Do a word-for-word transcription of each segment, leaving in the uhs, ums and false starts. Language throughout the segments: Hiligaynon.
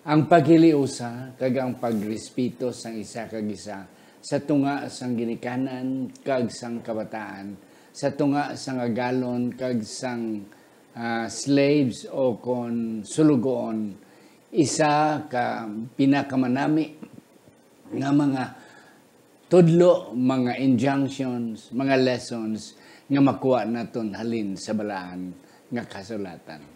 Ang paghiliusa kag ang pagrespeto sang isa kag isa, sa tunga sang ginikanan kag sang kabataan, sa tunga sang agalon kag sang, ah, slaves o kon sulugoon, isa ka pinakamanami nga mga tudlo, mga injunctions, mga lessons nga makuha naton halin sa Balaan nga Kasulatan.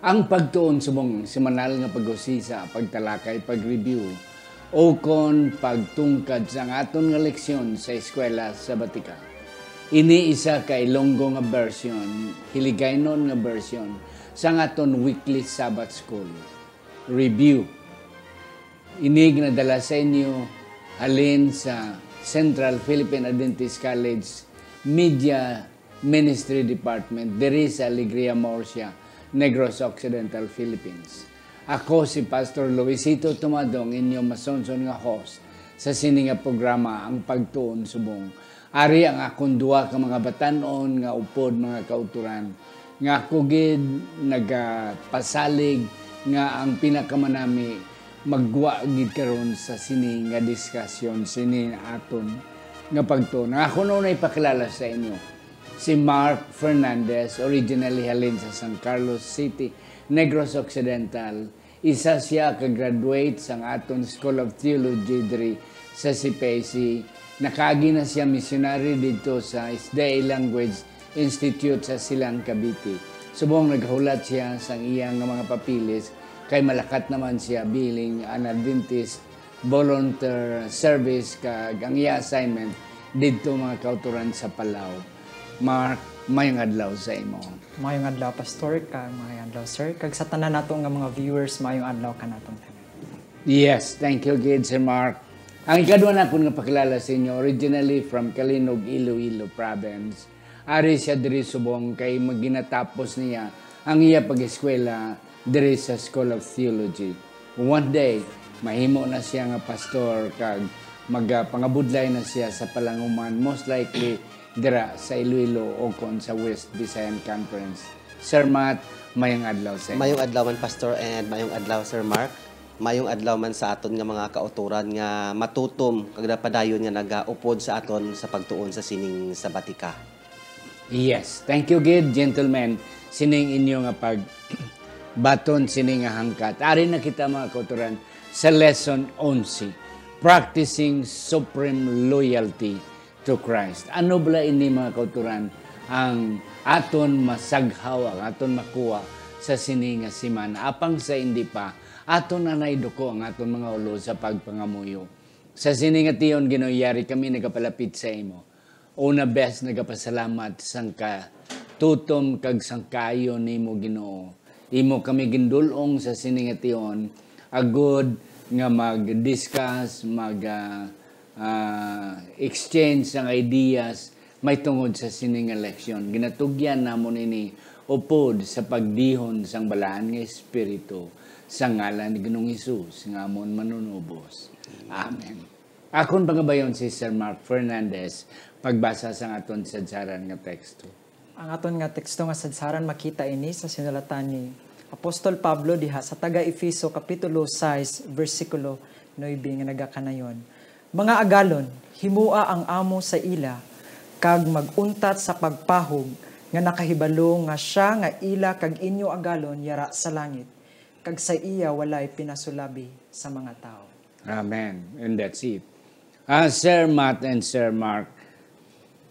Ang pagtuon subong semanal nga pag-usisa, pagtalakay, pag-review, o kon pagtungkad sang aton nga leksyon sa eskwela sabatika. Ini isa ka Ilonggo nga version, Hiligaynon nga version, sang aton weekly Sabbath School review. Ini ginadala sa inyo halin sa Central Philippine Adventist College Media Ministry Department diri sa Alegria Murcia, Negros Occidental, Philippines. Ako si Pastor Luisito Tumado, ang inyo masunson nga host sa sini nga programa, Ang Pagtuon Subong. Ari ang akon duha ka mga batan-on nga upod, mga kautoran, nga ako gid nagapasalig nga ang pinakamanami maggwa gid karon sa sini nga diskasyon, sini aton nga pagtuon. Ang akon unay pakilala sa inyo, si Mark Fernandez, originally halin sa San Carlos City, Negros Occidental. Isa sia ka graduate sang aton School of Theology diri sa C P A C. Nakaagi na sia missionary didto sa S D A Language Institute sa Silang, Cavite. Subong naghulat sia sang iya nga mga papeles, kay malakat naman sia bilang an Adventist volunteer service, kag ang iya assignment didto, mga kautoran, sa Palau. Mark, mayong adlaw sa imo. Mayong adlaw, Pastor, kag mayong adlaw, sir, kag sa tanan nato nga mga viewers, mayong adlaw kanatong tanan. Yes, thank you gid, Sir Mark. Ang ikadua nakon nga pakilala sa inyo, originally from Calinog, Iloilo Province. Ari siya diri subong kay maginatapos niya ang iya pag-eskwela diri sa School of Theology. One day, mahimo na siya nga pastor kag magapangabudlay na siya sa palanguman, most likely dira sa Iloilo o kon sa West Visayan Conference. Sir Matt, mayong adlaw sa inyo. Mayong adlaw man, Pastor, and mayong adlaw, Sir Mark. Mayong adlaw man sa aton nga mga kautoran nga matutom kag napadayon nga nagaupod sa aton sa pagtuon sa sining sabatika. Yes, thank you gid, gentlemen, sining inyo nga pagbaton sini nga hangkat. Ari na kita, mga kautoran, sa lesson onse, Practicing Supreme Loyalty to Christ. Ano bala ini, mga kautoran, ang aton masaghaw, ang aton makuha sa sini nga semana? Apang sa hindi pa, aton anay duko ang aton mga ulo sa pagpangamuyo. Sa sini nga tion, Ginoo, yari kami nagapalapit sa imo. Una, best nagapasalamat sang katutom kag sang kaayo nimo, Ginoo. Imo kami gindul-ong sa sini nga tion, agud nga mag-discuss, mag, ah, ah, exchange sang ideas may tungod sa sini nga leksyon. Ginatugyan namon ini upod sa pagdihon sang Balaan nga Espiritu, sa ngalan ni Ginoong Hesus nga amon Manunubos. Amen. Akon pangabayon si Sir Mark Fernandez, pagbasa sang aton sadsaran nga teksto. Ang aton nga teksto nga sadsaran, makita ini sa sinulatan ni Apostol Pablo diha sa taga-Efeso, Kapitulo sais, bersikulo nuebe, nga nagakanayon, "Mga agalon, himoa ang amo sa ila, kag mag-untat sa pagpahog, nga nakahibalo nga sia nga ila kag inyo agalon yara sa langit, kag sa iya walay pinasulabi sa mga tawo." Amen. And that's it. Ah, Sir Matt and Sir Mark,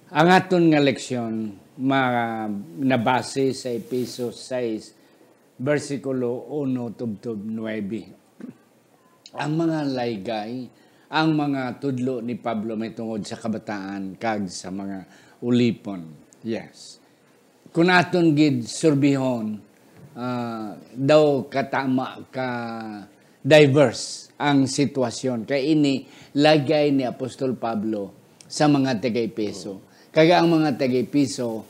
ang aton nga leksyon ma-, nabase sa Efeso sais, bersikulo uno tubtob nuebe. Ang mga laygay, ang mga tudlo ni Pablo may tungod sa kabataan kag sa mga ulipon. Yes. Kung aton gid surbihon, ah, daw katama ka diverse ang sitwasyon. Kay ini, lagay ni Apostol Pablo sa mga taga-Efeso. Kag ang mga taga-Efeso,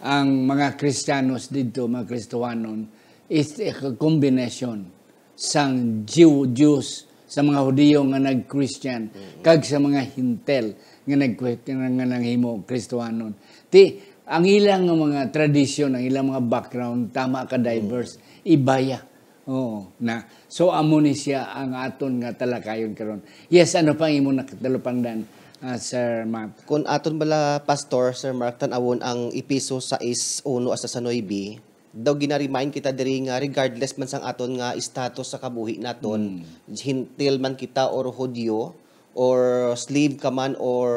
ang mga Kristiyanos didto, mga Kristohanon, is a combination sang Jew, Jews, sa mga Hudiyo nga nag-Christian, kag sa mga Hintil nga nag-, nga nanghimo Kristohanon. Ti, ang ilang nga mga tradisyon, ang ilang mga background, tama ka diverse, ibaya. Oo, na. So, amo ni siya ang aton nga talakayon karon. Yes, ano pa ang imong nakatalupangdan, ah, Sir Mark? Kung aton bala, Pastor, Sir Mark, tan-awon ang Efeso sais, uno hasta sa nuebe, daw gina-remind kita diri nga regardless man sang aton nga status sa kabuhi naton, Gentil man kita or Hudiyo, or slave ka man or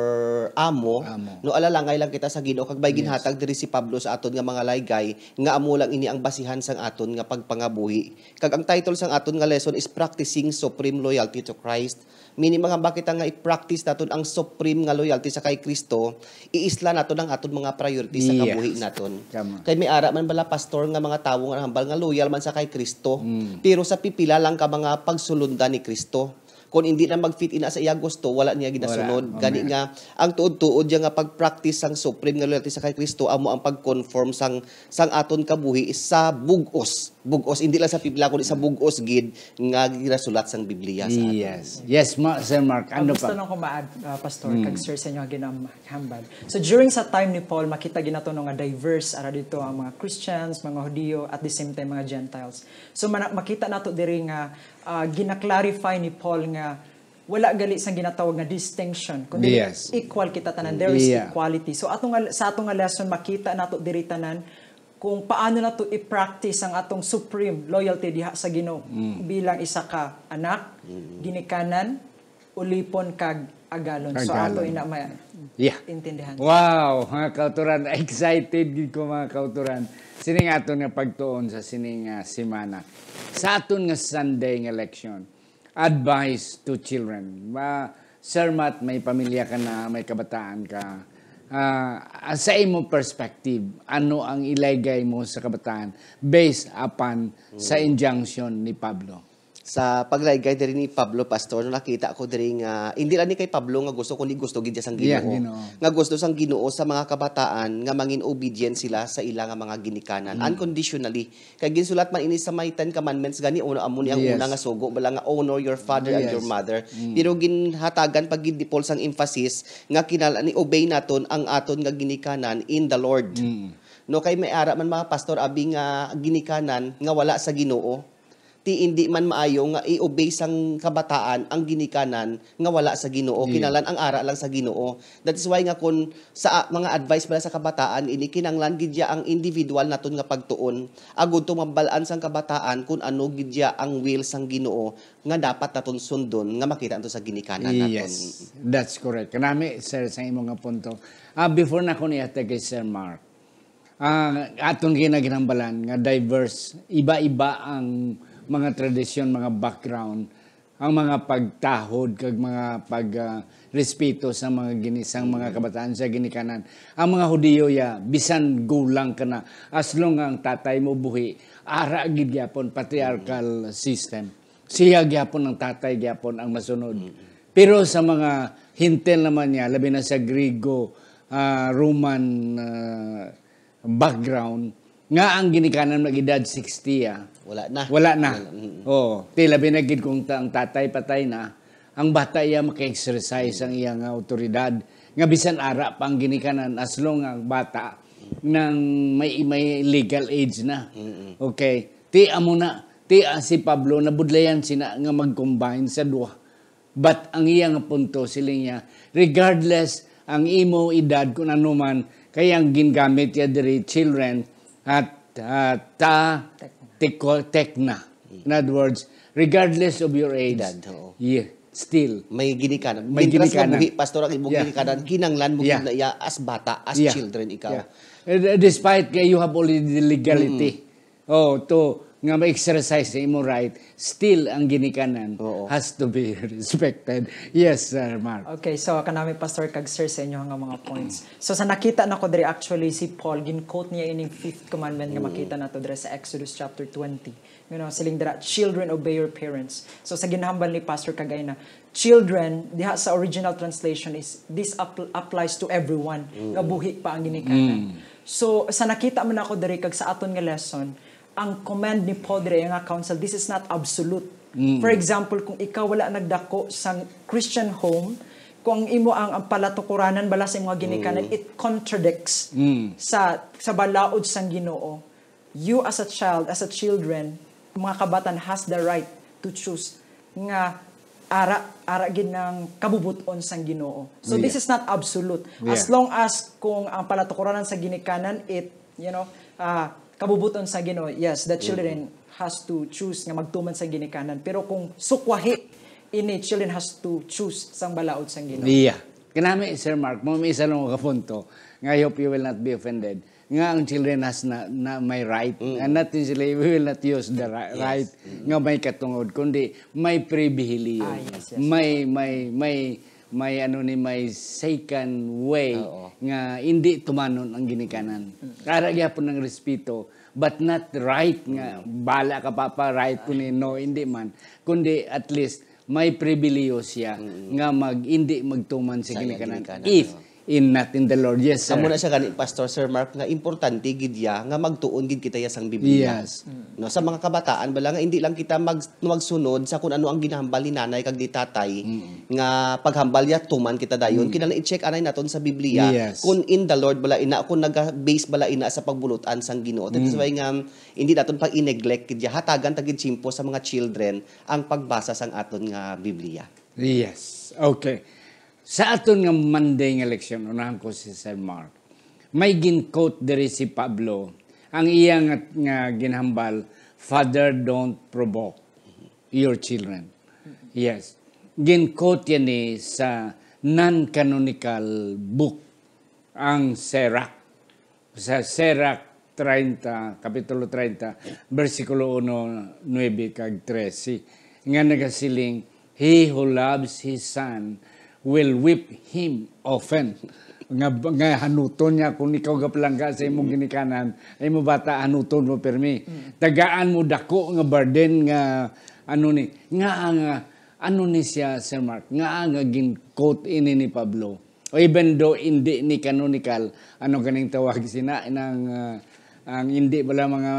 amo, Amo. no, alalangay lang kita sa Ginoo, kag may Yes. ginhatag diri si Pablo sa aton nga mga laygay nga amo lang ini ang basihan sang aton nga pagpangabuhi. Kag ang title sang aton nga lesson is Practicing Supreme Loyalty to Christ. Meaning, mga bakit nga i-practice naton ang supreme nga loyalty sa kay Kristo, iisla naton ang aton mga priority sa Yes. kabuhi naton. Tama. Kay may ara man bala, Pastor, nga mga tawo nga hambal nga loyal man sa kay Kristo, Mm. pero sa pipila lang ka mga pagsulundan ni Kristo. Kung hindi na mag-fit ina sa iya gusto, wala niya ginasunod. Wala. Gani Amen. nga, ang tuod-tuod niya nga pag-practice sang supreme nga loyalty sa kay Kristo, amo ang pag-conform sang, sang aton kabuhi sa bug-os. Bug-os, hindi lang sa pipila, kundi sa bug-os gid nga ginasulat sang Biblia sa aton. Yes. Yes, ma-, Sir Mark, ano Ang gusto pa? lang ko ma-add, uh, Pastor, Mm. kag Sir, sa inyo ginam-, hambal. So, during sa time ni Paul, makita gid nato, no, nga diverse ara dito ang mga Christians, mga Hudiyo, at the same time, mga Gentiles. So, mana-, makita nato diri nga, ah, gina-clarify ni Paul nga wala gali sang ginatawag nga distinction, kundi Yes. equal kita tanan. There is Yeah. equality. So, ato nga, sa ato nga lesson, makita nato diri tanan kung paano nato i-practice ang atong supreme loyalty diha sa Ginoo Mm. bilang isa ka anak, Mm. ginikanan, ulipon, kag agalon. So, Agalon. ato ina ma-, Yeah. intindihan. Wow, mga kauturan, excited gid ko, mga kauturan. Sining aton nga pagtuon sa sining, ah, semana. Sa aton nga Sunday nga leksyon, advice to children. Ma-, Sir Matt, may pamilya ka na, may kabataan ka. Ah, sa imo perspective, ano ang ilaygay mo sa kabataan based upon sa Mm. injunction ni Pablo? Sa paglaygay diri ni Pablo, Pastor, nakita ko diri nga, hindi lang ni kay Pablo nga gusto, kundi gusto gid siya sang Yeah, Ginoo. Ginoo. Nga gusto sang Ginoo sa mga kabataan nga mangin obedient sila sa ila nga mga ginikanan, Mm. unconditionally. Kay ginsulat man ini sa may Ten Commandments gani, una, amo ni ang Yes. una nga sugo, bala nga, "Honor your father and your Yes. mother." Mm. Pero ginhatagan pa gid ni Paul sang emphasis nga kinahanglan i-obey naton ang aton nga ginikanan in the Lord. Mm. No, kay may ara man, mga pastor, abi nga ginikanan nga wala sa Ginoo. Ti indi man maayo nga i-obey sang kabataan ang ginikanan nga wala sa Ginoo, Yeah. kinahanglan ang ara lang sa Ginoo. That is why nga kun sa, ah, mga advice bala sa kabataan, ini kinahanglan gid ya ang individual naton nga pagtuon, agud to mabal-an sang kabataan kun ano gid ya ang will sang Ginoo nga dapat naton sundon nga makita nato sa ginikanan naton. Yes, that's correct. Kanami, sir, sa imo nga punto. Ah, before na ko nihatag kay Sir Mark, Ah, aton ginaginambalan nga diverse, iba-iba ang mga tradisyon, mga background, ang mga pagtahod kag mga pag, ah, respeto sa mga gini-, sang mga Mm. kabataan sa ginikanan. Ang mga Hudiyo, ya, bisan gulang ka na, as long ang tatay mo buhi, ara gid gyapon, patriarchal Mm. system. Siya gyapon, ang tatay gyapon ang masunod. Mm. Pero sa mga Hintil naman niya, labi na sa Griego, ah, Roman, ah, background, nga ang ginikanan mag-edad sixty, ah. Wala na. Wala na. Wala, mm. Oo. Ti labi na gid kung ta-, ang tatay patay na, ang bata iya maka-exercise ang iyang autoridad. Nga bisan ara pa ang ginikanan, as long ang bata nang may, may legal age na. Mm-mm. Okay. Ti amo na, ti, ah, si Pablo, nabudlayan sina nga mag-combine sa duha. But ang iya nga punto, siling niya, regardless ang imo edad, kung ano man, kay ang gingamit niya diri, children, at, ah, ta, tiko, tekna. In other words, regardless of your age, Edad, oo. yeah, still. May ginikanan. May Mientras nga ginikanan. buhi, pastor, ang imong Yeah. ginikanan, kinanglan mo Yeah. gid na iya as bata, as Yeah. children ikaw. Yeah. Eh, despite kay you have already the legality. Mm. Oh, to nga ma-exercise sa imo right, still ang ginikanan Oo. has to be respected. Yes, Sir Mark. Okay, so kanami, Pastor, kag Sir, sa inyo nga mga points. So sa nakita na ko diri, actually, si Paul, gin-quote niya ining fifth commandment nga makita nato diri sa Exodus chapter twenty. You know, siling dira, "Children, obey your parents." So sa ginhambal ni Pastor kagay na, children, diha sa original translation is, this apl- applies to everyone nga buhi pa ang ginikanan. So sa nakita man ako diri kag sa aton nga lesson, ang command ni Paul diri nga counsel, this is not absolute. For example, kung ikaw wala nagdako sang Christian home, kung ang imo ang, ang palatukuranan bala sa mga ginikanan, it contradicts sa sa balaod sang Ginoo. You as a child, as a children, mga kabatan has the right to choose nga ara ara gid nang kabubuton sang Ginoo. So this Yeah. is not absolute. As Yeah. long as kung ang palatukuranan sa ginikanan, it, you know, ah, kabubuton sa Ginoo, yes, the children has to choose nga magtuman sa ginikanan. Pero kung sukwahi, ini children has to choose sang balaod sang Ginoo. Yeah. Kanami, Sir Mark, mo may isa lang ka punto nga I hope you will not be offended. Nga ang children has na, na may right. Nga natin sila, we will not use the ri- right nga may katungod, kundi may pribilehiyo. Ah, yes, yes. May, may, may, may ano ni, may second way Oo. nga hindi tumanon ang ginikanan. Kara gyapon ng respeto, but not right nga bala ka papa, right ko ni, no, hindi man. Kundi at least may pribilehiyo siya nga mag hindi magtuman sa Sa ginikanan. ginikanan, If oo. in not in the Lord. Yes, sir. Amo na siya gani, Pastor, Sir Mark, nga importante gid ya nga magtuon gid kita ya sang Biblia. Yes. No, sa mga kabataan bala nga hindi lang kita mag magsunod sa kung ano ang ginahambal ni nanay kag ni tatay nga paghambal ya tuman kita dayon. Kinahanglan i-check anay naton sa Biblia Yes. kung in the Lord bala ina, kung naga-base bala ina sa pagbulotan sang Ginoo. That's why nga hindi naton pag i-neglect gid ya. Hatagan ta gid tiyempo sa mga children ang pagbasa sang aton nga Biblia. Yes. Okay. Sa aton nga Monday nga leksyon, unahan ko si Sir Mark. May gin-quote diri si Pablo, ang iya nga, nga ginhambal, "Father, don't provoke your children." Yes. Gin-quote yan ni sa non-canonical book, ang Sirach. Sa Sirach treinta, Kapitulo treinta, bersikulo uno, nuebe kag trese, nga nagasiling, "He who loves his son will whip him often." Nga, nga hanuton niya kung ikaw gapalangga sa imong ginikanan, imo bata, hanuton mo pirmi. Tagaan mo dako nga burden nga, ano ni, nga, nga, ano ni siya, Sir Mark, nga, nga gin-quote ini ni Pablo. O even though hindi ni canonical, ano ganing tawag sina, nang, ah, ang hindi bala mga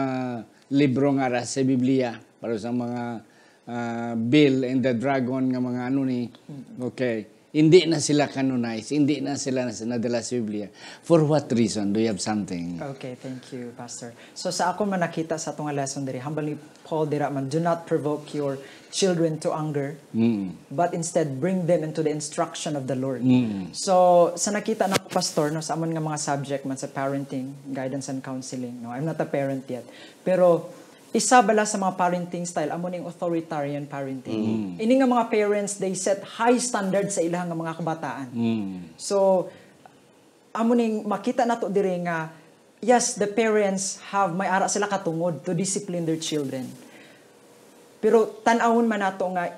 libro nga ara sa Biblia, para sa mga, ah, Bill and the Dragon nga mga ano ni, okay, hindi na sila canonized, hindi na sila nas- nadala sa Biblia. For what reason? Do you have something? Okay, thank you, Pastor. So sa ako man nakita sa atong lesson diri, hambal ni Paul dira man, "Do not provoke your children to anger, but instead bring them into the instruction of the Lord." So sa nakita na ko, Pastor, no, sa amon nga mga subject man sa parenting, guidance and counseling, no, I'm not a parent yet, pero isa bala sa mga parenting style amo ning authoritarian parenting. Ini nga mga parents, they set high standard sa ilang nga mga kabataan. So amo ning makita nato diri nga, yes, the parents have, may ara sila katungod to discipline their children. Pero tan-awon man nato nga,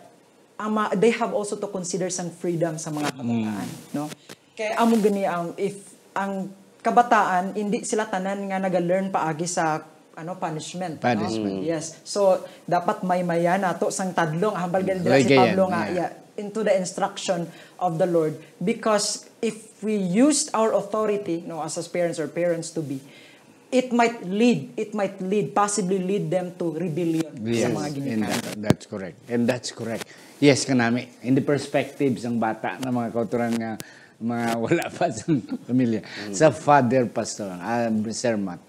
ama, they have also to consider sang freedom sa mga kabataan, no? Kay amo gani ang, if ang kabataan, hindi sila tanan nga naga-learn paagi sa, ano, punishment, no? Punishment. Yes. So dapat may maya nato sang tadlong, hambal gani dira si Regayan, Pablo nga, yeah. Yeah, into the instruction of the Lord, because if we used our authority, no, as, as parents or parents to be, it might lead, it might lead, possibly lead them to rebellion sa Yes, mga and ginikanan. That, that's correct. And that's correct. Yes, kanami. In the perspective sang bata na mga kauturan nga mga wala pa sa pamilya. Sa father, Pastor, ah, Sir Mark.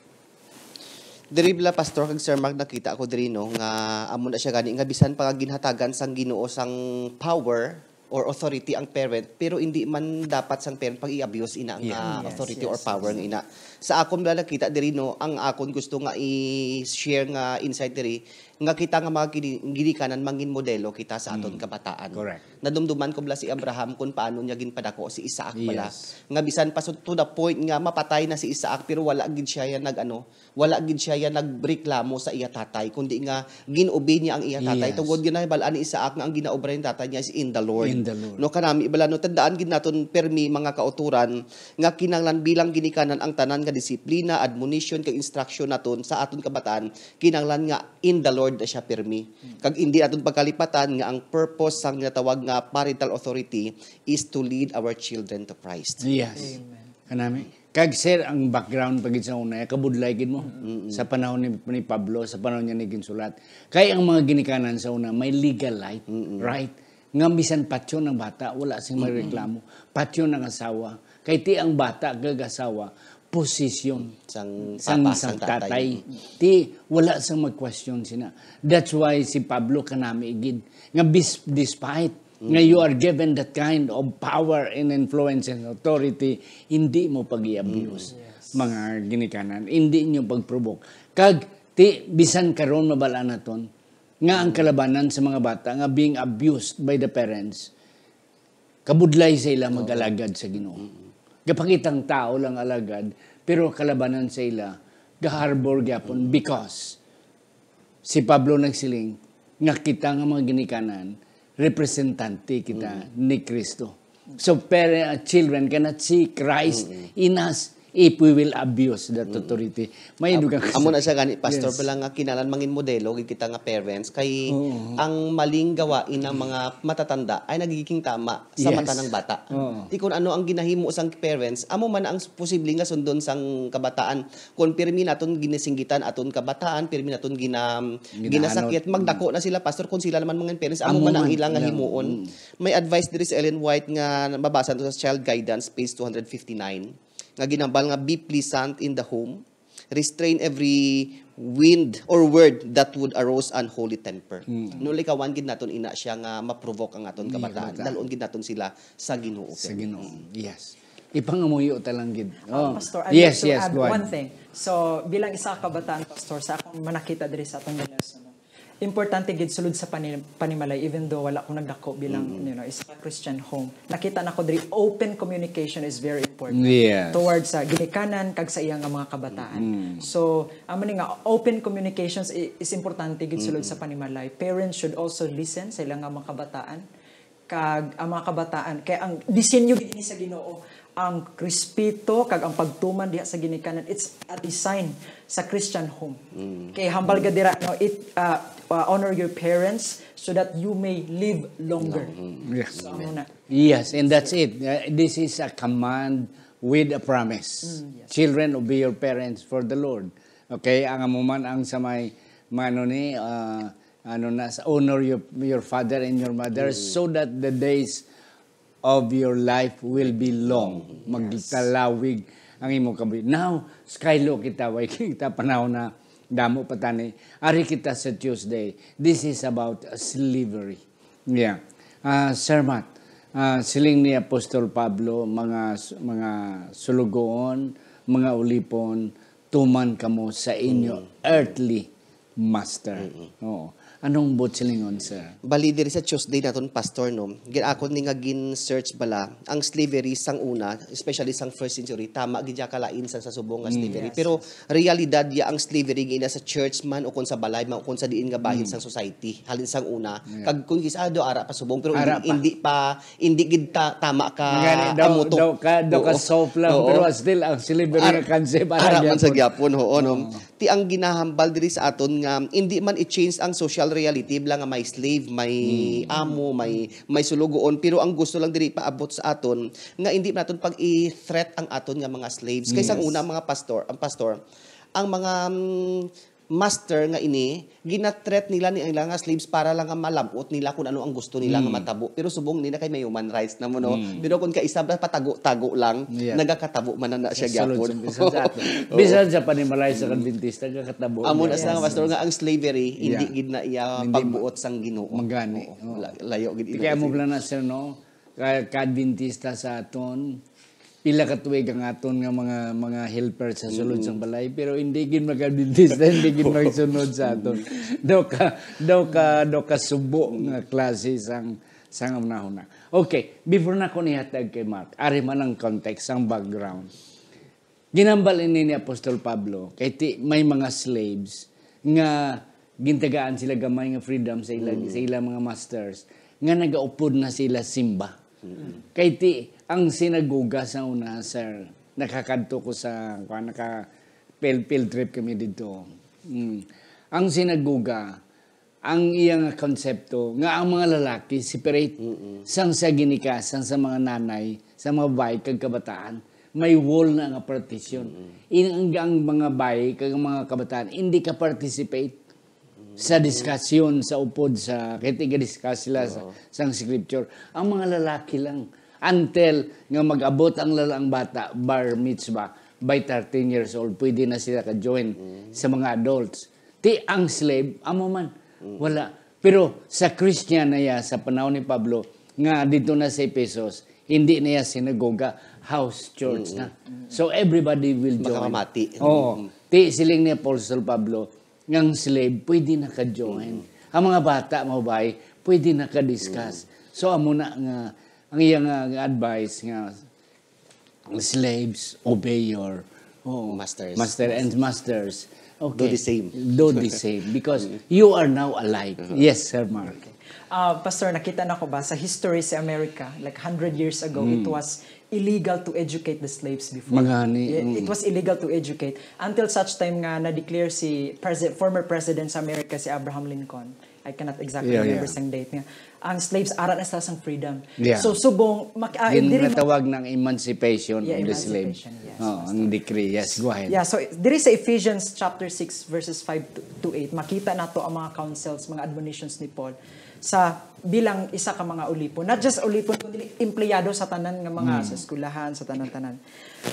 Diri bala, Pastor kag Sir Mark, nakita ko diri, no, nga amo na siya gani nga bisan pa nga ginhatagan sang Ginoo sang power or authority ang parent, pero hindi man dapat sang parent pag i-abuse ina nga Yeah. Yes, authority yes, or power nga ina. Sa akon bala nakita diri, no, ang akon gusto nga i-share nga insight diri nga kita nga mga gini-, ginikanan mangin modelo kita sa aton Mm. kabataan. Correct. Nadumduman ko bala si Abraham kung paano niya ginpadako si Isaac bala. Yes. Nga bisan pa sa, to the point nga mapatay na si Isaac, pero wala gid siya yan nag-ano, wala gid siya yan nagreklamo sa iya tatay, kundi nga gin-obey niya ang iya tatay. Yes. Tungod nga nahibalaan ni Isaac nga ang ginaobra ni tatay niya is in the Lord. In the Lord. No, kanami bala, no, tandaan gid naton permi, mga kauturan, nga kinahanglan bilang ginikanan ang tanan nga disiplina, admonition, kag instruction naton sa aton kabataan, kinahanglan nga in the Lord na siya pirmi. Kag hindi naton pagkalipatan nga ang purpose sang ginatawag nga parental authority is to lead our children to Christ. Yes. Amen. Kanami. Kag, sir, ang background pa gid sa una, kabudlay gid mo. Mm-mm. Sa panahon ni, ni Pablo, sa panahon niya ni ginsulat. Kay ang mga ginikanan sa una, may legal right, Mm-mm. right? Nga bisan patyon ang bata, wala sing Mm-mm. magreklamo. Patyon ang asawa. Kay ti ang bata kag asawa, posisyon Sang sang, papa, sang sang tatay. tatay. Ti wala sang mag-question sina. That's why si Pablo kanami gid nga bis-, despite nga you are given that kind of power and influence and authority, hindi mo pag-i-abuse, Mm. mga ginikanan. Hindi nyo pag-provoke. Kag, ti, bisan karon mabal-an naton nga ang kalabanan sa mga bata nga being abused by the parents, kabudlay sa ila Oo. mag-alagad sa Ginoo. Mm. Gapakitang tao lang alagad, pero kalabanan sa ila, ga-harbor gyapon Mm. because si Pablo nagsiling nga kita nga mga ginikanan, representante kita Mm. ni Kristo. So, pare-, uh, children cannot see Christ Mm. in us if we will abuse that Mm. authority. May Am-, dugang amo na siya gani, Pastor, Yes. pala nga kinahanglan mangin modelo gid kita nga parents, kay Oo. ang maling gawain ng mga matatanda ay nagiging tama sa Yes. mata ng bata. Oo. Ti kung ano ang ginahimo sang parents, amo man ang posible nga sundon sang kabataan. Kung pirmi naton ginasinggitan aton kabataan, pirmi naton gina-, Ginaanod. ginasakit, magdako Mm. na sila, Pastor, kung sila naman mga parents, amo Amo man ang man. ilang nga Yeah. himuon. Mm. May advice diri si Ellen White nga mabasa nato sa Child Guidance, page two hundred fifty-nine, nga ginambal nga, "Be pleasant in the home, restrain every wind or word that would arouse unholy temper." Mm. No, likawan gid naton ina siya nga ma-provoke ang aton Ang kabataan. kabataan. Dalon gid naton sila sa Ginoo. Sa Ginoo. Mm. Yes. Ipangamuyo ta lang gid. Ah, Oh. Pastor, I'd Yes, like to yes, add go ahead. one thing. So, bilang isa ka kabataan, Pastor, sa akong manakita diri sa atong lesson, no? Importante gid sulod sa pani-, panimalay, even though wala ko nagdako bilang, Mm. you know, isa ka Christian home. Nakita na ko diri, open communication is very important Yes. towards sa ginikanan kag sa iya nga mga kabataan. Mm. So, amo ni nga, open communications i-, is importante gid sulod Mm. sa panimalay. Parents should also listen sa ilang nga mga kabataan. Kag ang mga kabataan, kay ang disenyo gid ini sa Ginoo, ang respeto kag ang pagtuman diha sa ginikanan, it's a design sa Christian home. Mm. Kay hambal gid dira, no, it, uh, uh, honor your parents so that you may live longer. Mm. Yes. So, amo na. Yes, and that's it. Uh, this is a command with a promise. Mm, yes. Children, obey your parents for the Lord. Okay, ang amo man ang sa may, mano ni, uh, ano na, sa honor your, your father and your mother Mm. so that the days of your life will be long. Mm, yes. Magtalawig ang imong kabuhi. Now, skaylo kita, way kita panahon na damo pa tani. Ari kita sa Tuesday. This is about, uh, slavery. Yeah. Ah, Sir Matt, ah, siling ni Apostol Pablo, mga s-, mga sulugoon, mga ulipon, tuman kamo sa inyo Mm. earthly master. Mm-mm. Oo. Anong buot silingon, sir? Bali, diri sa Tuesday naton, Pastor, no? Gin-, ako ni nga gin-search bala, ang slavery sang una, especially sang first century, tama gid siya kalain sa, sa subong nga Mm. slavery. Yes, Pero yes. realidad ya ang slavery nga ina sa church man o kung sa balay man o kung sa diin nga bahin Mm. sang society, halin sang una. Yeah. Kag kung kis-a do ara pa subong, pero Ara hindi, pa. hindi pa, hindi gid ta-, tama ka Ngani daw, amo to. daw ka, daw ka Oo. soft lang, Oo. pero still ang slavery Ara-, nga concept, ara ara man sa gyapon. gyapon, oo, no? Oo. Ti ang ginahambal diri sa aton nga hindi man i-change ang social reality, bala nga may slave, may Mm. amo, may, may sulugoon, pero ang gusto lang diri paabot sa aton nga hindi man naton pag-i-threat ang aton nga mga slaves. Kay sang Yes. una, mga pastor, ang pastor, ang mga, mm, master nga ini, gina-threat nila ni ang ilang nga slaves para lang nga malam-ot nila kung ano ang gusto nila nga Mm. matabo. Pero subong nila kay may human rights na mo, no? Mm. Pero kung kaisa ba patago-tago lang, Yeah. nagakatabo man na, na siya Sulod gyapon. sa bisan sa ato. Oo. Bisan sa panimalay sa Mm. Adventista, nagakatabo Amo na niya. sa nga, Yes. Pastor, nga ang slavery, hindi Yeah. gid na iya Hindi ma-, pagbuot sang Ginoo. magani. Oo. Oo. La-, layo gid Kaya ina mo sa pala na, sir, no? Ka-, ka-Adventista sa aton, Pila ka tuig ang aton nga mga, mga helper sa sulod sang balay, pero hindi gid mag-Adventista, hindi gid magsunod sa aton. Daw ka, daw ka, daw ka subo nga klase sang, sang una-una. Okay, before na ko nihatag kay Mark, ari man ang context, ang background. Ginambal ini ni Apostol Pablo, kay ti, may mga slaves nga gintagaan sila gamay nga freedom sa ila, sa ila mga masters, nga nagaupod na sila simba. Kay ti, ang sinagoga sa una, sir, nakakadto ko sa, kuwan, naka field, field trip kami dito. Mm. Ang sinagoga, ang iya nga konsepto nga ang mga lalaki separate sang sa ginikasan sa mga nanay, sa mga babayi kag kabataan, may wall na nga partition. In, ang, ang mga bayi kag ang mga kabataan hindi ka participate sa discussion, sa upod, sa kay tiga-discuss sila sa, sang scripture. Ang mga lalaki lang, until nga mag-abot ang lalang bata, bar mitzvah, by thirteen years old, pwede na sila ka-join sa mga adults. Ti ang slave, amo man. Wala. Pero sa Christian na ya, sa panahon ni Pablo, nga dito na sa Ephesus, hindi na ya sinagoga, house church na. So everybody will join. Makamamati. Oo. Ti siling ni Apostle Pablo, nga ang slave pwede na ka-join. Ang mga bata, mga babayi, pwede na ka-discuss. So amo na nga, ang iya nga, nga advice nga, "Slaves, obey your, oh, Masters. Master and masters." Okay. Do the same. Do the same because you are now alike. Yes, Sir Mark. Ah, Pastor, nakita na ko ba sa history sa America, like, hundred years ago, it was illegal to educate the slaves before. Magani, Yeah, mm. It was illegal to educate until such time nga na-declare si Presi-, former President sa America, si Abraham Lincoln. I cannot exactly Yeah, remember yeah. sang date nga. Ang slaves, ara na sila sang freedom. Yeah. So, subong, mak-, ah, Gin-, diri ma- natawag ng emancipation Yeah, of the slave. emancipation, yes, Oh, Pastor. Ang decree. Yes, go ahead. Yeah, so diri sa Ephesians chapter six, verses five to, to eight, makita nato ang mga counsels, mga admonitions ni Paul sa bilang isa ka mga ulipon. Not just ulipon, kundi empleyado sa tanan nga mga Mm. sa eskwelahan, sa tanan-tanan.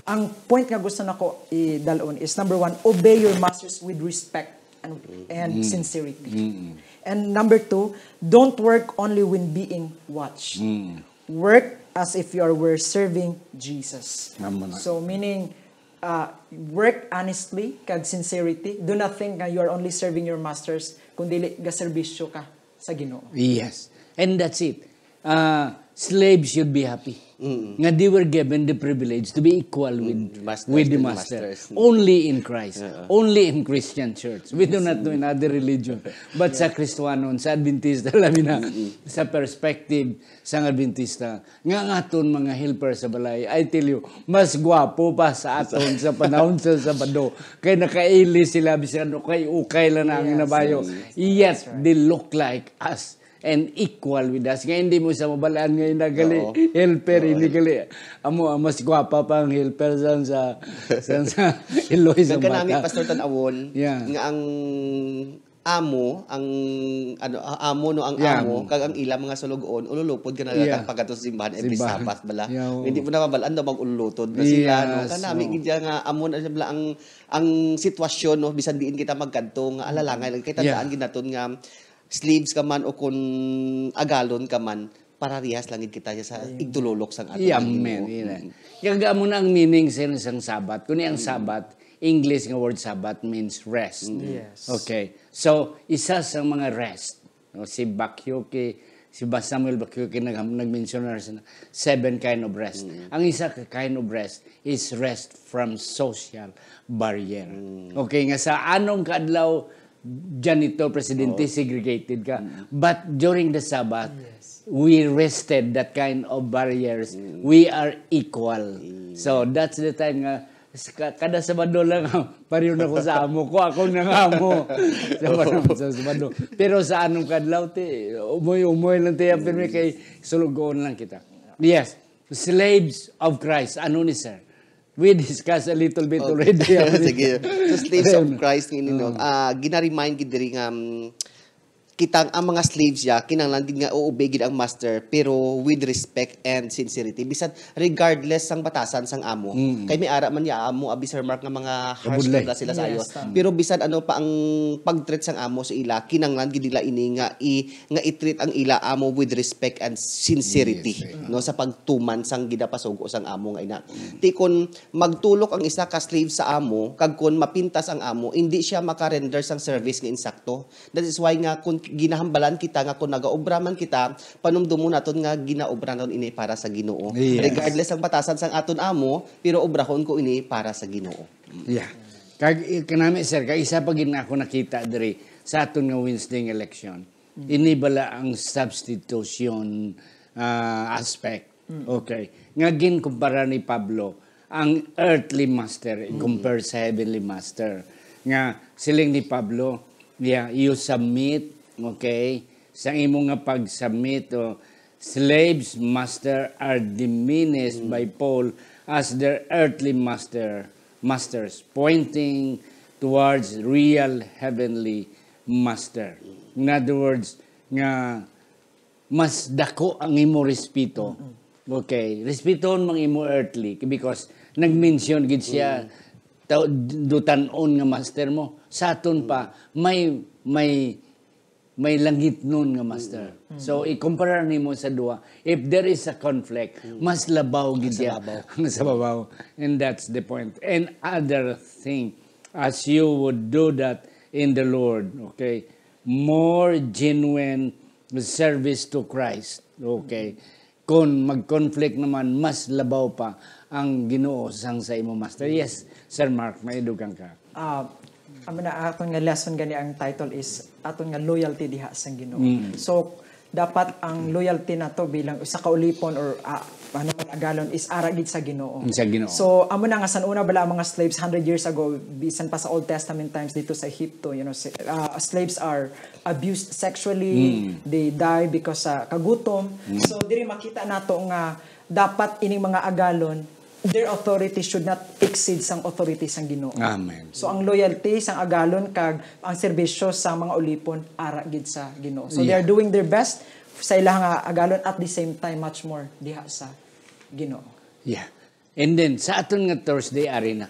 Ang point nga gusto nako idalon is, number one, obey your masters with respect and, and Mm. sincerity. Mm. And number two, don't work only when being watched. Mm. Work as if you are were serving Jesus. Amo na. So, meaning, uh, work honestly kag sincerity. Do not think nga you are only serving your masters, kun dili gaserbisyo ka sa Ginoo. Yes. And that's it. Uh, slaves should be happy Mm. nga they were given the privilege to be equal with, Mm, masters with the to the master. masters. Only in Christ. Oo. Only in Christian church. We do not do in other religion. But sa Kristohanon, sa Adventista, labi na, Mm-mm. sa perspective sang Adventista, nga ang aton mga helper sa balay, I tell you, mas gwapo pa sa aton sa panahon sa Sabado. Kay nakailis sila, bisan ukay-ukay lang na ang Yes, nabayo. yes, yes. Yet, That's right. they look like us and equal with us. Nga hindi mo sa mabalaan nga inagali, Oo. helper, Oo. inagali. Amo, ang mas gwapa pa ang helper sa, sa, sa, sa Iloy sa Nagkanami, bata. Pastor, tan-awon, Yeah. nga ang amo, ang, ano, ah, amo, no, ang Yeah. amo, kag ang ila mga sulugoon, ululupod ka na Yeah. lang pagkadto sa simbahan every Simbahan. Sabbath, bala. Yeah, oo. Hindi mo na mabalaan daw mag-ululutod na sila, no? Yes, Kanami, oo. gid nga amo na sila ang, ang sitwasyon, no? Bisan diin kita magkadto, nga alalangay lang. Kay tandaan Yeah. gid naton nga slaves ka man o kun agalon ka man, pararihas lang gid kita sa Yeah. igtulolok sang aton Yeah, Ginoo. amen. Yeah. Mm. Kaya amo na ang meaning sa isang Sabbath. Kung ang Mm. Sabbath, English nga word Sabbath means rest. Mm. Yes. Okay. So, isa sa mga rest, no, si Bakyoki, si Ba-, Samuel Bakyoki nag-, nag-mensionar sa seven kind of rest. Mm. Ang isa ka kind of rest is rest from social barrier. Mm. Okay, nga sa anong kaadlaw, janitor, presidente, Oo. segregated ka. Mm. But during the Sabbath, Yes. we rested that kind of barriers. Mm. We are equal. Mm. So, that's the time nga, s-, ka-, kada Sabado lang, pareho na ko sa amo ko, ako na nga amo. Sa Sabado, sa Sabado. Pero sa anong kadlaw, ti, umoy-umoy lang tayo, pirmi Mm. kay sulugoon lang kita. Yes, slaves of Christ. Ano ni sir? We discuss a little bit Okay. already. Sige. So, slaves of Ayun. Christ, ini, no? Ah. Ah, gina-remind gid diri nga, um, kita ang mga slaves ya, kinahanglan gid nga uobey gid ang master, pero with respect and sincerity. Bisan regardless sang batasan sang amo. Mm. Kay may ara man ya amo, abi, Sir Mark, nga mga harsh Abudlay. Talaga sila sa iyo. Yes, tama. Pero bisan ano pa ang pag-treat sang amo sa ila, kinahanglan gid nila ini nga i-, nga i-treat ang ila amo with respect and sincerity, yes, sir, no, sa pagtuman sang ginapasugo sang amo nga ina. Ti kon magtulok ang isa ka slave sa amo, kag kon mapintas ang amo, hindi siya maka-render sang service nga insakto. That is why nga kung ginahambalan kita nga kung nagaobra man kita, panumdumon naton nga ginaobra naton ini para sa Ginoo. Yes. Regardless ang batasan sang aton amo, pero obrahon ko ini para sa Ginoo. Yeah. Kag, eh, kanami, sir, kag isa pa gid nga ako nakita diri sa aton nga Wednesday nga election. Mm. Ini bala ang substitution, ah, aspect. Mm. Okay. Nga ginkumpara ni Pablo ang earthly master, mm, compare sa heavenly master. Nga siling ni Pablo, yeah, you submit, okay? Sa imo nga pag-submit, oh, slaves master are diminished, mm, by Paul as their earthly master, masters, pointing towards real heavenly master. In other words, nga mas dako ang imo respeto. Mm-mm. Okay, respetohon mo ang imo earthly because nag-mention gid siya, mm, taw-, dutan-on nga master mo. Sa aton pa, mm, may, may, may langitnon nga master. Mm-mm. So, ikumpara nimo sa duha. If there is a conflict, mm, mas labaw gid siya ang sa babaw. Ang sa babaw. And that's the point. And other thing, as you would do that in the Lord, okay? More genuine service to Christ. Okay. Kung mag-conflict naman, mas labaw pa ang Ginoo sang sa imo master. Yes, Sir Mark, may dugang ka. Ah, amo na, aton nga lesson gani, ang title is aton nga loyalty diha sang Ginoo. Mm. So, dapat ang loyalty nato bilang usa ka ulipon or, ah, ano man agalon is ara gid sa Ginoo. Sa Ginoo. So, amo na nga san una bala ang mga slaves hundred years ago, bisan pa sa Old Testament times dito sa Egipto, you know, si-, ah, slaves are abused sexually, mm, they die because sa kagutom. Mm. So, diri makita nato nga dapat ining mga agalon, their authority should not exceed sang authority sang Ginoo. Amen. So, ang loyalty sang agalon kag ang serbisyo sa mga ulipon ara gid sa Ginoo. So, they, yeah, are doing their best sa ila nga agalon, at the same time, much more diha sa Ginoo. Yeah. And then, sa aton nga Thursday, ari na,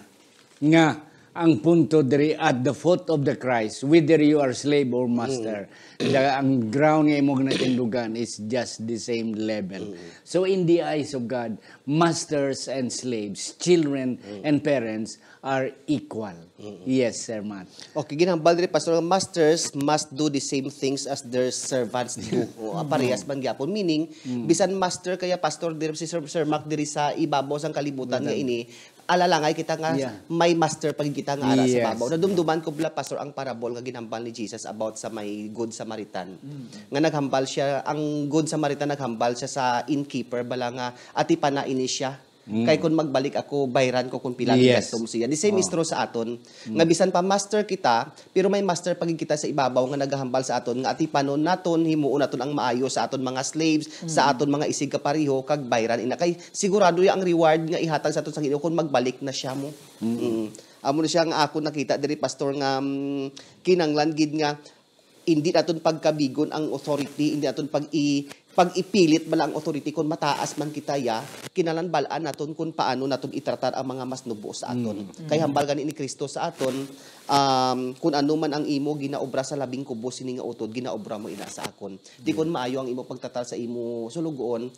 nga ang punto diri, at the foot of the Christ, whether you are slave or master, mm, the, ang ground nga imo ginatindugan is just the same level. Mm. So, in the eyes of God, masters and slaves, children, mm, and parents are equal. Mm. Yes, Sir Matt. Okay, ginhambal diri, Pastor, nga masters must do the same things as their servants do. O, mm, parehas man gyapon. Meaning, mm, bisan master kaya, Pastor, diri si Sir, Sir Mark diri sa ibabaw sang kalibutan nga, mm, ini, alalangay kita nga, yeah, may master pa gid kita nga ara sa, yes, babaw. Nadumduman ko bala, Pastor, ang parable nga ginhambal ni Jesus about sa may Good Samaritan. Mm. Nga naghambal siya, ang Good Samaritan naghambal siya sa innkeeper bala nga, "Atipana ini siya. Mm. Kay kung magbalik ako, bayran ko kung pila ang, yes, gastos mo siya." The same, oh, is true sa aton. Mm. Nga bisan pa master kita, pero may master pa gid kita sa ibabaw nga nagahambal sa aton nga atipanon naton, himuon naton ang maayo sa aton mga slaves, sa, mm, aton mga isig kapareho, kag bayran ina. Kay sigurado ya ang reward nga ihatag sa aton sa Ginoo kung magbalik na siya mo. Mm. Mm. Amo na siya nga akon nakita diri, Pastor, nga, mm, kinanglan gid nga hindi naton pagkabigon ang authority, hindi naton pag-i-, pag-ipilit bala ang authority kung mataas man kita ya, kinahanglan bal-an naton kung paano naton itratar ang mga mas nubo sa aton. Mm. Kay hambal gani ni Cristo sa aton, um, "Kung ano man ang imo ginaobra sa labing kubos sini nga utod, ginaobra mo ina sa akon." Di, mm, kung maayo ang imo pagtratar sa imo suloguon,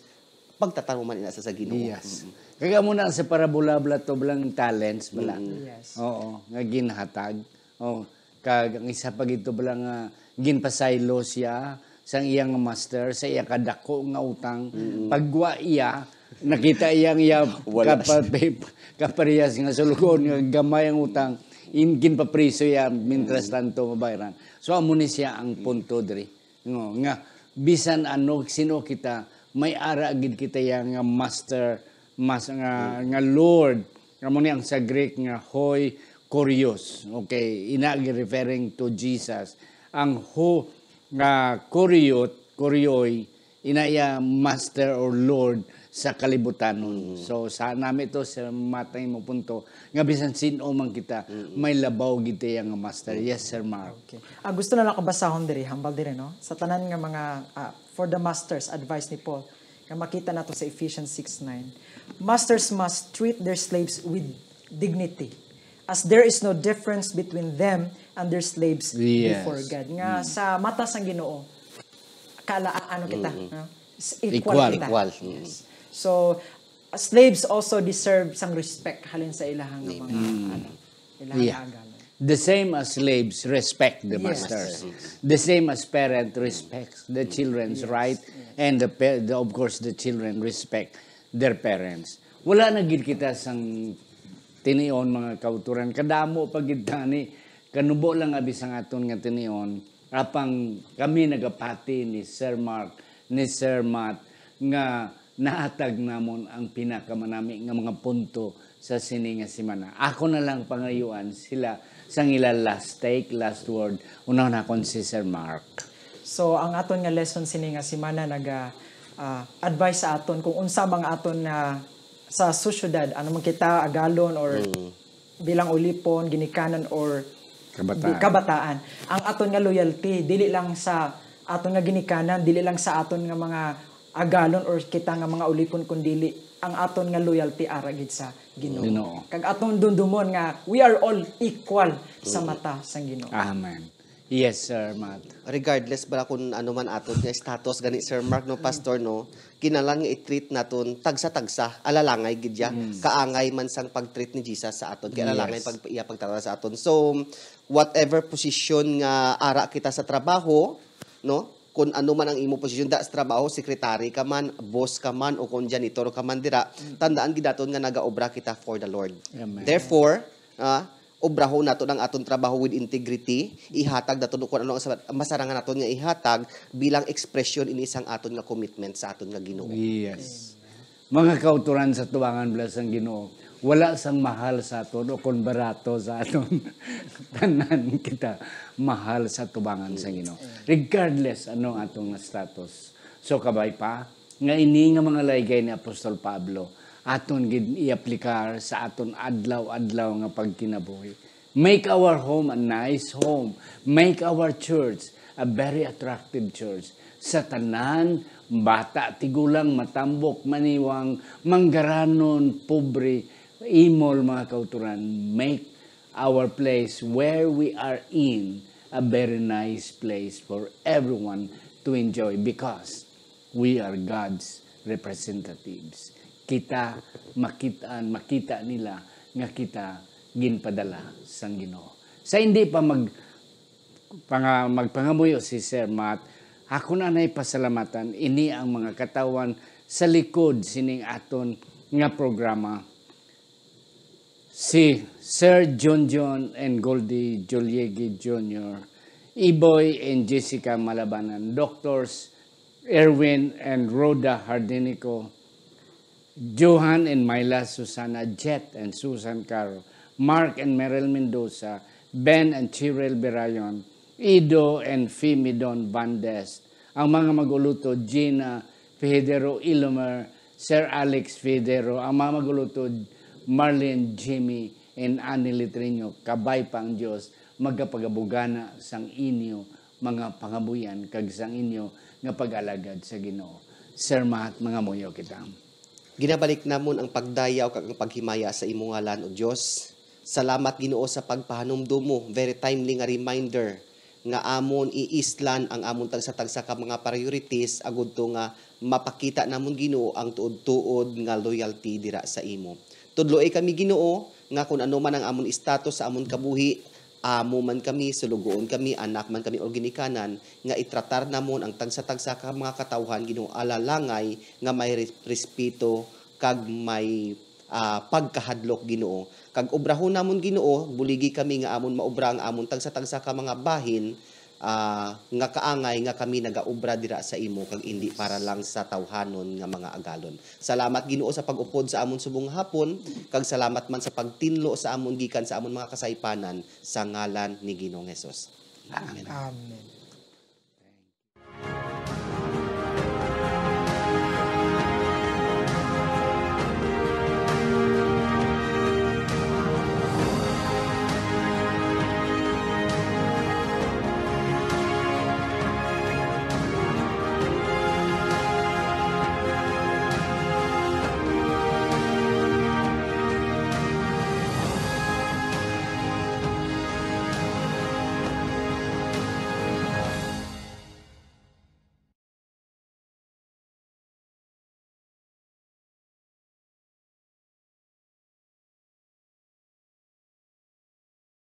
pagtratar mo man ina sa, sa Ginoo. Yes. Mm. Kag amo na sa parabola bala to, balang talents bala. Mm. Yes. Oo, nga ginhatag. Oh, kag ang isa pa gid to bala nga ginpasaylo siya sang iya nga master sa iya kadako nga utang. Mm. Pagwa iya, nakita iya ang iya, wala, kapa-, kaparehas nga suloguon nga gamay ang utang, in-, ginpapriso iya, mintras, mm, tanto mabayran. So, amo ni siya ang, mm, punto diri. No, nga bisan ano, sino kita, may ara gid kita ya nga master, mas-, nga, mm, nga Lord. Amo ni ang sa Greek nga hoi kurios. Okay, ina gi-, referring to Jesus. Ang ho nga kuriot, kurioi, ina iya master or Lord sa kalibutan. So, sa nami to, Sir Matt, ang imong punto, nga bisan sin-o man kita, may labaw gid iya nga master. Yes, Sir Mark. Okay. Ah, gusto na lang ko basahon diri, hambal diri, no? Sa tanan nga mga, ah, for the masters, advice ni Paul, nga makita nato sa Ephesians six nine. Masters must treat their slaves with dignity, as there is no difference between them and their slaves Yes. before God. Nga sa mata sang Ginoo, kala ano kita, no? S- Equal. Equal kita. Equal. Yes. So, slaves also deserve sang respect halin sa ilahang mga, ano, ilahang Yeah. agalon. The same as slaves respect the Yes. masters. The same as parent respects the children's right, and the, pa- the of course the children respect their parents. Wala na gid kita sang tinion, mga kauturan. Kadamo pa gid tani. Kanubo lang abi sang aton nga tinion. Apang kami nagapati ni Sir Mark, ni Sir Matt, nga nahatag namon ang pinakamanami nga mga punto sa sini nga semana. Ako na lang pangayuan sila sang ila last take, last word. Unahon nakon si Sir Mark. So, ang aton nga lesson sini nga semana naga ah, advice sa aton kung unsa mga aton nga sa sosyedad, ano man kita, agalon or bilang ulipon, ginikanan or Kabataan. di- kabataan. Ang aton nga loyalty dili lang sa aton nga ginikanan, dili lang sa aton nga mga agalon or kita nga mga ulipon, kun dili ang aton nga loyalty ara gid sa Ginoo. Ginoo. Kag atong dumdumon nga we are all equal sa mata sang Ginoo. Amen. Yes, Sir Matt. Regardless ba kung ano man aton nga status gani, Sir Mark, no, Pastor, no, kinahanglan nga i-treat naton tagsa-tagsa, alalangay gid ya. Kaangay man sang pag-treat ni Jesus sa aton, kay alalangay Yes. pag iya pagtratar sa aton. So, whatever position nga ara kita sa trabaho, no, kung ano man ang imo posisyon da sa trabaho, secretary ka man, boss ka man, o kung janitor ka man dira, tandaan gid naton nga nagaobra kita for the Lord. Amen. Therefore, ah, obrahon naton ang aton trabaho with integrity, ihatag naton kung ano ang sa- masarangan naton nga ihatag bilang expression ini sang aton nga commitment sa aton nga Ginoo. Yes. Mga kauturan sa tubangan, bala sang Ginoo, wala sang mahal sa aton o kon barato sa aton. Tanan kita mahal sa tubangan sa Ginoo, regardless ano ang atong nga status. So, kabay pa nga ini nga mga laygay ni Apostol Pablo aton gid i-aplikar sa aton adlaw-adlaw nga pagkinabuhi. Make our home a nice home. Make our church a very attractive church. Sa tanan, bata, tigulang, matambok, maniwang, manggaranon, pobre, imol, mga kauturan, make our place where we are in a very nice place for everyone to enjoy, because we are God's representatives. Kita makitaan, makita nila nga kita ginpadala sang Ginoo. Sa hindi pa mag panga, magpangamuyo si Sir Matt, ako na nay pasalamatan ini ang mga katawhan sa likod sining aton nga programa. Si Sir John John and Goldie Joliegi Junior, Iboy and Jessica Malabanan, Doctors Erwin and Rhoda Hardinico, Johan and Myla Susana, Jet and Susan Caro, Mark and Meryl Mendoza, Ben and Chirel Berayon, Ido and Fimidon Bandes, ang mga mag-ulutod, Gina Fijidero Ilomer, Sir Alex Fijidero, ang mga mag-ulutod, Marlene, Jimmy, and Annie Litreño, kabay pa ang Dios magapagabugana sang inyo mga pangabuyan kag sang inyo nga pag-alagad sa Ginoo. Sir Matt, mangamuyo kita. Ginabalik namon ang pagdayaw kag ang paghimaya sa imo ngalan, O Dios. Salamat, Ginoo, sa pagpahanumdom mo, very timely nga reminder nga amon iislan ang amon tagsa-tagsa ka mga priorities agud to nga mapakita namon, Ginoo, ang tuod-tuod nga loyalty dira sa imo. Tudloi kami, Ginoo, nga kun ano man ang amon status sa amon kabuhi, amo man kami, sulugoon kami, anak man kami, o ginikanan, nga itratar namon ang tagsa-tagsa ka mga katawhan, Ginoo, alalangay nga may res- respeto kag may ah, pagkahadlok, Ginoo. Kag obrahon namon, Ginoo, buligi kami nga amon maobra ang amon tagsa-tagsa ka mga bahin, ah, nga kaangay nga kami nagaobra dira sa imo kag indi para lang sa tawhanon nga mga agalon. Salamat, Ginoo, sa pag-upod sa amon subong nga hapon, kag salamat man sa pagtinlo sa amon gikan sa amon mga kasaypanan, sa ngalan ni Ginoong Jesus. Amen. Amen.